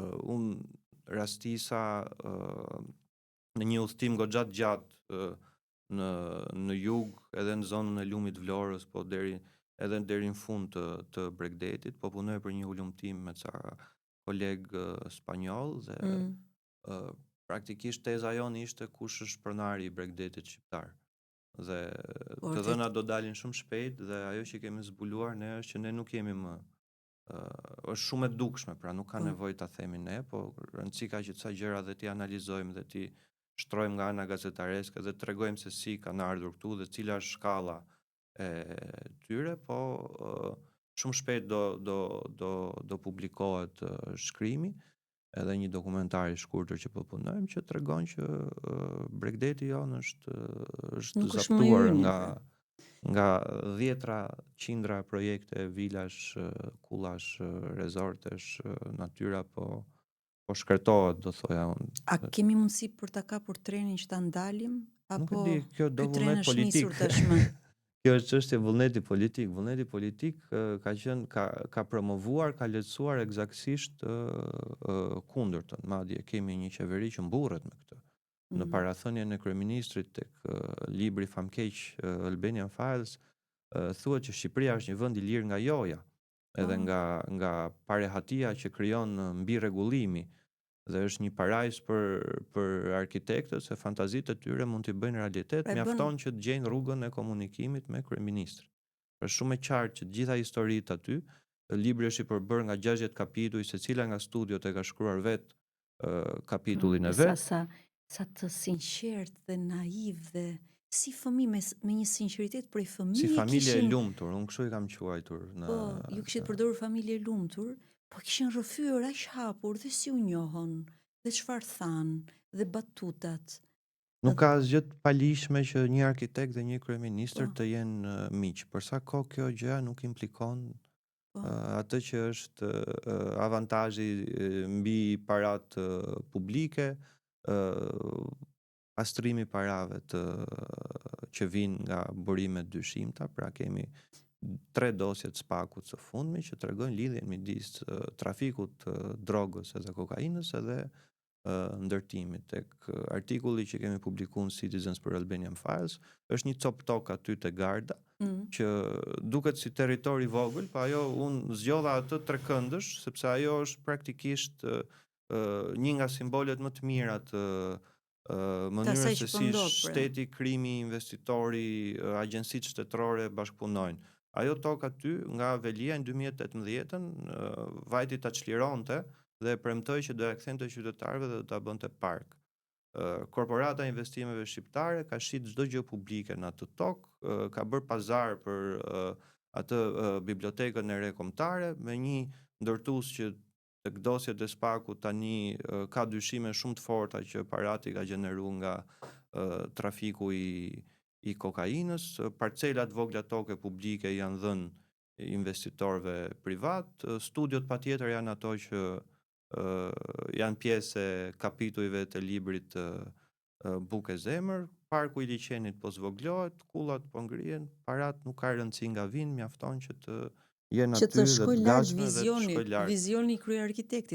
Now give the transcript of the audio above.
Unë rastisa në një udhëtim goxha të gjatë në në jug, edhe në zonën e lumit Vlorës, po deri edhe deri në fund të Bregdetit, po punoj për një hulumtim me ca kolegë spanjoll dhe praktikisht teza jonë ishte kush është pronari i Bregdetit shqiptar. Dhe Po, të vërtet. dhënat do dalin shumë shpejt dhe ajo që kemi zbuluar ne është që ne nuk jemi më është shumë e dukshme, pra nuk ka nevojë ta themi ne, po rëndësi ka që ca gjëra dhe t'i analizojmë dhe t'i shtrojmë nga ana gazetareske dhe të tregojmë se si kanë ardhur këtu dhe cila është shkalla e tyre, po shumë shpejt do publikohet shkrimi edhe një dokumentar i shkurtër që po punojmë që tregon që Bregdeti jon është Nuk është më i zaptuar yni, nga pra. nga dhjetra qindra projekte vilash, kullash, rezortesh, natyra po shkretohet, do thoja unë. A kemi mundësi për ta kapur trenin që ta ndalim Nuk e apo di, kjo do ky tren vullnet është nisur politik. tashmë? Kjo është çështje vullneti politik. Vullneti politik ka qenë ka ka promovuar, ka lehtësuar eksaktësisht kundërtën. Madje kemi një qeveri që mburret me këtë. Në parathënien e kryeministrit tek libri famkeq Albanian Files, thuhet që Shqipëria është një vend i lirë nga joja, edhe nga parehatia që krijon mbi rregullimi dhe është një parajs për arkitektët se fantazitë e tyre mund t'i bëjnë realitet, Pra e bën mjafton që të gjejnë rrugën e komunikimit me kryeministrin. Është shumë e qartë që të gjitha historitë aty, libri është i përbërë nga 60 kapituj, secila nga studiot e ka shkruar vet kapitullin e Sa vet. sa të sinqert dhe naiv dhe si fëmijë me një sinqeritet prej fëmijë Si familje e kishin lumtur, unë kështu i kam quajtur në Po, ju kishit përdorur familje e lumtur, po kishin rrëfyer aq hapur dhe si u njohën, dhe çfarë than, dhe batutat. Nuk ka asgjë të paligjshme që një arkitekt dhe një kryeministër të jenë miq. Për sa kohë kjo gjë nuk implikon atë që është avantazhi mbi parat publike, pastrimi parave që vinë nga burime dyshimta, pra kemi tre dosje të SPAK-ut së fundmi që tregojnë lidhjen midis trafikut të drogës edhe kokainës edhe ndërtimit. Tek artikulli që kemi publikuar në Citizens për Albanian Files është një cop tokë aty te Garda, që duket si territor i vogël, po ajo unë zgjodha atë trekëndësh sepse ajo është praktikisht një nga simbolet më të mira të mënyrës asaj se që po si ndodh, pra. shteti, krimi, investitori, agjencitë shtetërore bashkëpunojnë. Ajo tokë aty nga Velia në 2018-ën vajti ta çlironte dhe premtoi që do ja kthente qytetarëve dhe do ta bënte park. Korporata e Investimeve Shqiptare ka shit çdo gjë publike në atë tokë, ka bërë pazar për atë bibliotekën e re kombëtare me një ndërtues që tek dosjet e SPAK-ut tani ka dyshime shumë të forta që parati ka gjeneruar nga trafiku i kokainës, parcelat vogla toke publike janë dhënë investitorëve privat, studiot patjetër janë ato që janë pjesë e kapitujve të librit Bukë e Zemër, parku i liqenit po zvogëlohet, kullat po ngrihen, parat nuk ka rëndësi nga vinë, mjafton që të jenë Që aty të dhe shkoj të lart gatshme dhe të vizioni, shkoj lart. vizioni i krye arkitektit.